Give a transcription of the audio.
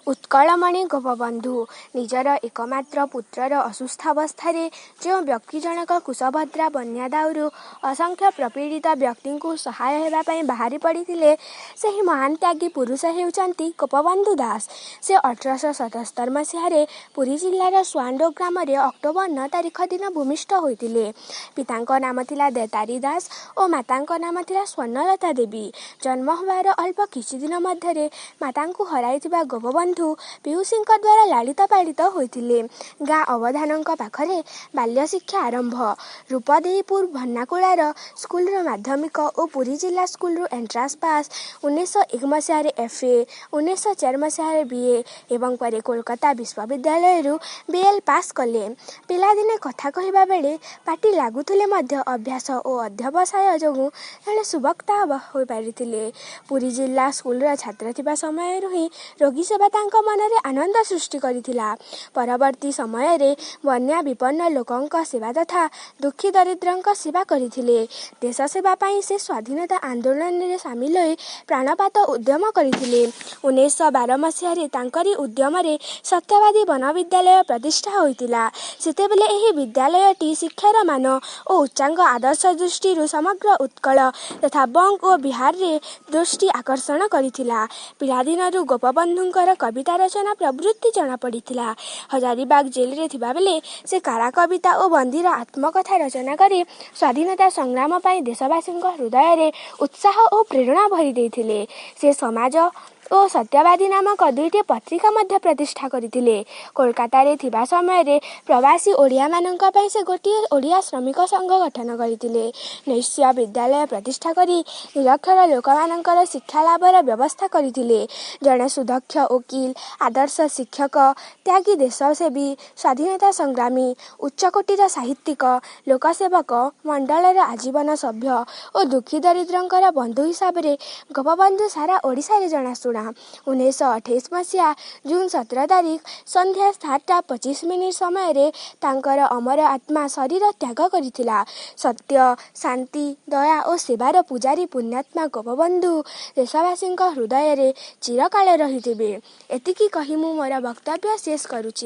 ଉତ୍କଳମଣି ଗୋପବନ୍ଧୁ। ନିଜର ଏକମାତ୍ର ପୁତ୍ରର ଅସୁସ୍ଥାବସ୍ଥାରେ ଯେଉଁ ବ୍ୟକ୍ତି ଜଣକ କୁଶଭଦ୍ରା ବନ୍ୟା ଦାଉରୁ ଅସଂଖ୍ୟ ପ୍ରପୀଡ଼ିତ ବ୍ୟକ୍ତିଙ୍କୁ ସହାୟ ହେବା ପାଇଁ ବାହାରି ପଡ଼ିଥିଲେ, ସେହି ମହାନ ତ୍ୟାଗୀ ପୁରୁଷ ହେଉଛନ୍ତି ଗୋପବନ୍ଧୁ ଦାସ। ସେ 1877 ମସିହାରେ ପୁରୀ ଜିଲ୍ଲାର ସୁଆଣ୍ଡୋ ଗ୍ରାମରେ ଅକ୍ଟୋବର 9 ତାରିଖ ଦିନ ଭୂମିଷ୍ଠ ହୋଇଥିଲେ। ପିତାଙ୍କ ନାମ ଥିଲା ଦୈତାରୀ ଦାସ ଓ ମାତାଙ୍କ ନାମ ଥିଲା ସ୍ୱର୍ଣ୍ଣଲତା ଦେବୀ। ଜନ୍ମ ହେବାର ଅଳ୍ପ କିଛିଦିନ ମଧ୍ୟରେ ମାତାଙ୍କୁ ହରାଇଥିବା ଗୋପବନ୍ଧୁ ପିଉସୀଙ୍କ ଦ୍ୱାରା ଲାଳିତ ପାଳିତ ହୋଇଥିଲେ। ଗାଁ ଅବଧାନଙ୍କ ପାଖରେ ବାଲ୍ୟଶିକ୍ଷା ଆରମ୍ଭ। ରୂପଦେଇପୁର ଭର୍ଣ୍ଣାକୁଲାର ସ୍କୁଲରୁ ମାଧ୍ୟମିକ ଓ ପୁରୀ ଜିଲ୍ଲା ସ୍କୁଲରୁ ଏଣ୍ଟ୍ରାନ୍ସ ପାସ୍, 1901 ମସିହାରେ ଏଫ୍. ଏ., 1904 ମସିହାରେ ବି. ଏ. ଏବଂ ପରେ କୋଲକାତା ବିଶ୍ୱବିଦ୍ୟାଳୟରୁ ବି. ଏଲ୍. ପାସ୍ କଲେ। ପିଲାଦିନେ କଥା କହିବା ବେଳେ ପାଟି ଲାଗୁଥିଲେ ମଧ୍ୟ ଅଭ୍ୟାସ ଓ ଅଧ୍ୟବସାୟ ଯୋଗୁଁ ଜଣେ ସୁବକ୍ତା ହୋଇପାରିଥିଲେ। ପୁରୀ ଜିଲ୍ଲା ସ୍କୁଲର ଛାତ୍ର ଥିବା ସମୟରୁ ହିଁ ରୋଗୀସେବା ତାଙ୍କ ମନରେ ଆନନ୍ଦ ସୃଷ୍ଟି କରିଥିଲା। ପରବର୍ତ୍ତୀ ସମୟରେ ବନ୍ୟା ବିପନ୍ନ ଲୋକଙ୍କ ସେବା ତଥା ଦୁଃଖୀ ଦରିଦ୍ରଙ୍କ ସେବା କରିଥିଲେ। ଦେଶସେବା ପାଇଁ ସେ ସ୍ୱାଧୀନତା ଆନ୍ଦୋଳନରେ ସାମିଲ ହୋଇ ପ୍ରାଣପାତ ଉଦ୍ୟମ କରିଥିଲେ। 1912 ମସିହାରେ ତାଙ୍କରି ଉଦ୍ୟମରେ ସତ୍ୟବାଦୀ ବନବିଦ୍ୟାଳୟ ପ୍ରତିଷ୍ଠା ହୋଇଥିଲା। ସେତେବେଳେ ଏହି ବିଦ୍ୟାଳୟଟି ଶିକ୍ଷାର ମାନ ଓ ଉଚ୍ଚାଙ୍ଗ ଆଦର୍ଶ ଦୃଷ୍ଟିରୁ ସମଗ୍ର ଉତ୍କଳ ତଥା ବଙ୍ଗ ଓ ବିହାରରେ ଦୃଷ୍ଟି ଆକର୍ଷଣ କରିଥିଲା। ପିଲାଦିନରୁ ଗୋପବନ୍ଧୁଙ୍କର କବିତା ରଚନା ପ୍ରବୃତ୍ତି ଜଣାପଡ଼ିଥିଲା। ହଜାରିବାଗ ଜେଲରେ ଥିବାବେଳେ ସେ କାରା କବିତା ଓ ବନ୍ଦୀର ଆତ୍ମକଥା ରଚନା କରି ସ୍ୱାଧୀନତା ସଂଗ୍ରାମ ପାଇଁ ଦେଶବାସୀଙ୍କ ହୃଦୟରେ ଉତ୍ସାହ ଓ ପ୍ରେରଣା ଭରି ଦେଇଥିଲେ। ସେ ସମାଜ ଓ ସତ୍ୟବାଦୀ ନାମକ ଦୁଇଟି ପତ୍ରିକା ମଧ୍ୟ ପ୍ରତିଷ୍ଠା କରିଥିଲେ। କୋଲକାତାରେ ଥିବା ସମୟରେ ପ୍ରବାସୀ ଓଡ଼ିଆମାନଙ୍କ ପାଇଁ ସେ ଗୋଟିଏ ଓଡ଼ିଆ ଶ୍ରମିକ ସଂଘ ଗଠନ କରିଥିଲେ। ନୈଶ୍ୟ ବିଦ୍ୟାଳୟ ପ୍ରତିଷ୍ଠା କରି ନିରକ୍ଷର ଲୋକମାନଙ୍କର ଶିକ୍ଷା ଲାଭର ବ୍ୟବସ୍ଥା କରିଥିଲେ। ଜଣେ ସୁଦକ୍ଷ ଓକିଲ, ଆଦର୍ଶ ଶିକ୍ଷକ, ତ୍ୟାଗୀ ଦେଶସେବୀ, ସ୍ୱାଧୀନତା ସଂଗ୍ରାମୀ, ଉଚ୍ଚକୋଟୀର ସାହିତ୍ୟିକ, ଲୋକସେବକ ମଣ୍ଡଳର ଆଜୀବନ ସଭ୍ୟ ଓ ଦୁଃଖୀ ଦରିଦ୍ରଙ୍କର ବନ୍ଧୁ ହିସାବରେ ଗୋପବନ୍ଧୁ ସାରା ଓଡ଼ିଶାରେ ଜଣାଶୁଣା। 1928 ମସିହା ଜୁନ୍ 17 ତାରିଖ ସନ୍ଧ୍ୟା 7ଟା 25 ମିନିଟ୍ ସମୟରେ ତାଙ୍କର ଅମର ଆତ୍ମା ଶରୀର ତ୍ୟାଗ କରିଥିଲା। ସତ୍ୟ, ଶାନ୍ତି, ଦୟା ଓ ସେବାର ପୂଜାରୀ ପୁଣ୍ୟାତ୍ମା ଗୋପବନ୍ଧୁ ଦେଶବାସୀଙ୍କ ହୃଦୟରେ ଚିରକାଳ ରହିଥିବେ। ଏତିକି କହି ମୁଁ ମୋର ବକ୍ତବ୍ୟ ଶେଷ କରୁଛି।